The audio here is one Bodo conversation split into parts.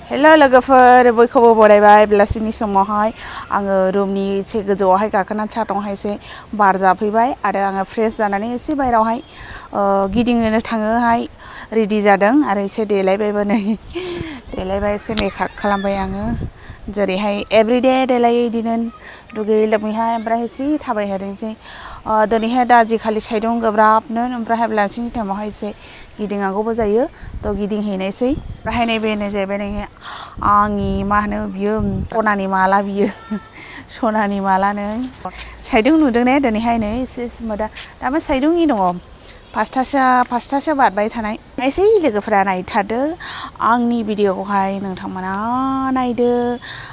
हेल' लोगोफोर बयखौबो बरायबाय बेलासिनि समावहाय आङो रुमनि एसे गोजौआवहाय गाखोना साथावहाय एसे बार जाफैबाय आरो आङो फ्रेश जानानै एसे बायरावहाय गिदिंनो थाङोहाय रेडि जादों आरो एसे देलायबायबो नै देलायबाय एसे मेकआप खालामबाय आङो जेरैहाय एभरिडे देलायो इदिनो दुगैयै लोबैहाय ओमफ्राय एसे थाबायहोदोंसै दिनैहाय दा आजिखालि साइदुं गोब्राबनो ओमफ्राय बेलासिनि टाइमावहाय एसे गिदिंनांगौबो जायो थ' गिदिंहैनायसै ओमफ्राय नैबे जाहैबाय नै आंनि मा होनो बियो सनानि माला बियो सनानि मालानो साइदुं नुदों ने दिनैहाय नै एसे मोदा दाबो साइदुंनि दङ पासथासो बारबाय थानाय एसे लोगोफोरा नायथारदो आंनि भिडिअखौहाय नोंथांमोना नायदो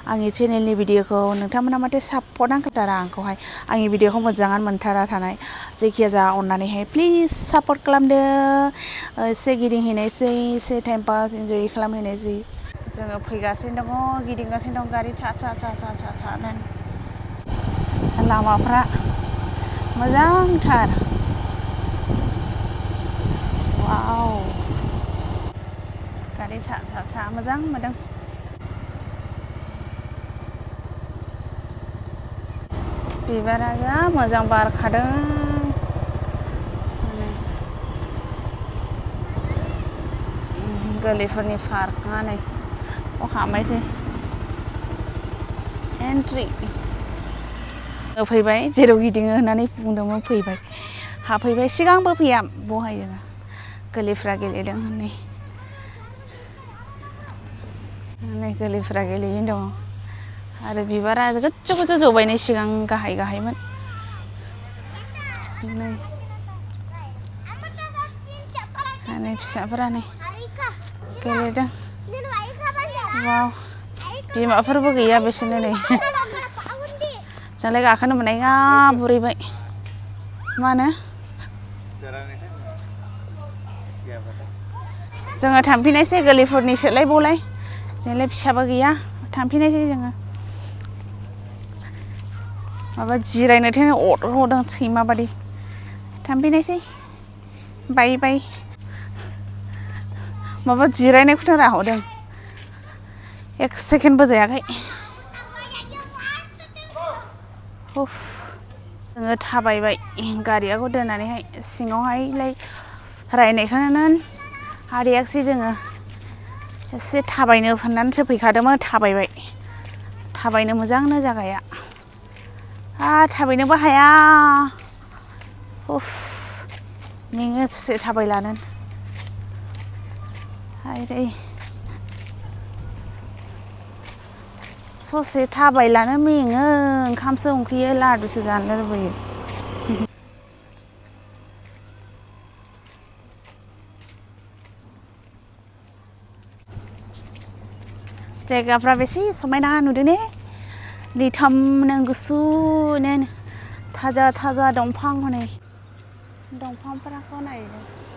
आंनि चेनेलनि भिडिअखौ नोंथांमोना माथो सापर्ट नांथारा आंखौहाय आंनि भिडिअखौ मोजाङानो मोनथारा थानाय जायखिजाया अननानैहाय प्लिज सापर्ट खालामदो एसे गिदिंहैनायसै एसे टाइम पास इन्जय खालामहैनायसै जोङो फैगासिनो दङ गिदिंगासिनो दं गारि सा लामाफ्रा मोजांथार वाव गारि सा मोजां मोनदों बिबारा जा मोजां बारखादों गोरलैफोरनि पार्कआ नै हाबबायसै एन्ट्रि फैबाय जेराव गिदिङो होननानै बुंदोंमोन फैबाय हाबफैबाय सिगांबो फैया बहाय जोङो गोरलैफ्रा गेलेदों नै गोरलैफ्रा गेलेयैनो दङ आरो बिबारा गोजौ जौबाय नै सिगां गाहायमोन नै फिसाफोरा नै गेलेदों वाव बिमाफोरबो गैया बिसोरनो नै जोंलाय गाखोनो मोननाय नङा बुरैबाय मा होनो जोङो थांफिनायसै गोरलैफोरनि सोलायबावलाय जोंलाय फिसाबो गैया थांफिनायसै जोङो माबा जिरायनोथो अरहोदों सैमा बादि थांफिनायसै बाय माबा जिरायनायखौथ' राहरदों एक सेकेन्डबो जायाखै जोङो थाबायबाय गारियाखौ दोननानैहाय सिङावहायलाय रायनायखौनो हारियाखिसै जोङो एसे थाबायनो होननानैसो फैखादोंमोन थाबायनो मोजांनो जागाया थाबायनोबो हाया मेङो ससे थाबायलानो ससे थाबायलानो मेङो ओंखामसो उखैयो लादुसो जानो लुबैयो जायगाफ्रा बेसे समायना नुदों ने लैथोमनो गुसुनो थाजा दंफां हनै दंफांफोरखौ नायदो